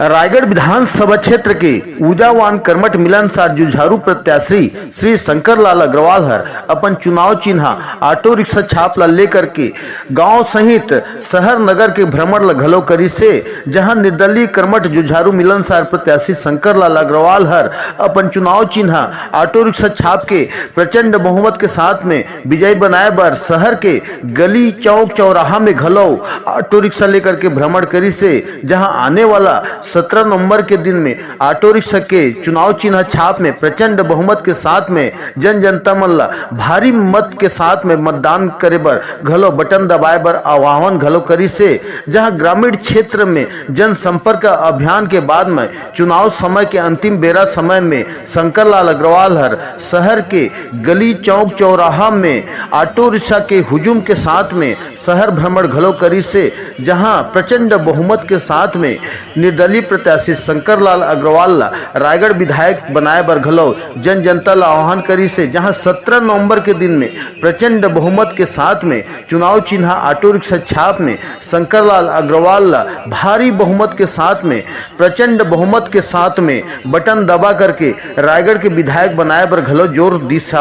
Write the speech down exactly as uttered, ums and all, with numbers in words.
रायगढ़ विधानसभा क्षेत्र के ऊर्जावान कर्मठ मिलनसार जुझारू प्रत्याशी श्री शंकर लाल अग्रवाल हर अपन चुनाव चिन्हा ऑटो रिक्शा छाप ला लेकर के गांव सहित शहर नगर के भ्रमण ला घलो करिसे, जहां निर्दलीय कर्मठ जुझारू मिलनसार प्रत्याशी शंकर लाल अग्रवाल हर अपन चुनाव चिन्हा ऑटो रिक्शा छाप के प्रचंड बहुमत के साथ में विजयी बनाए बर शहर के गली चौक चौराहा में घलो ऑटो रिक्शा लेकर के भ्रमण करिसे, जहां आने वाला सत्रह नवंबर के दिन में ऑटो रिक्शा के चुनाव चिन्ह छाप में प्रचंड बहुमत के साथ में जन जनता मन ला भारी मत के साथ में मतदान करे बर घलो बटन दबाए बर आह्वान घलो करिसे, जहां ग्रामीण क्षेत्र में जनसंपर्क अभियान के बाद में चुनाव समय के अंतिम बेरा समय में शंकर लाल अग्रवाल हर शहर के गली चौक चौराहा में ऑटो रिक्शा के हुजूम के साथ में शहर भ्रमण घलो करिसे, जहां प्रचंड बहुमत के साथ में निर्दलीय प्रत्याशी शंकर लाल अग्रवाल ला रायगढ़ विधायक बनाए बर घलो जन जनता ला आह्वान करिसे, जहां सत्रह नवंबर के दिन में प्रचंड बहुमत के साथ में चुनाव चिन्हा ऑटो रिक्शा छाप में शंकर लाल अग्रवाल ला भारी बहुमत के साथ में, प्रचंड बहुमत के साथ में बटन दबा करके रायगढ़ के विधायक बनाए बर घलो जोर दिस हावय।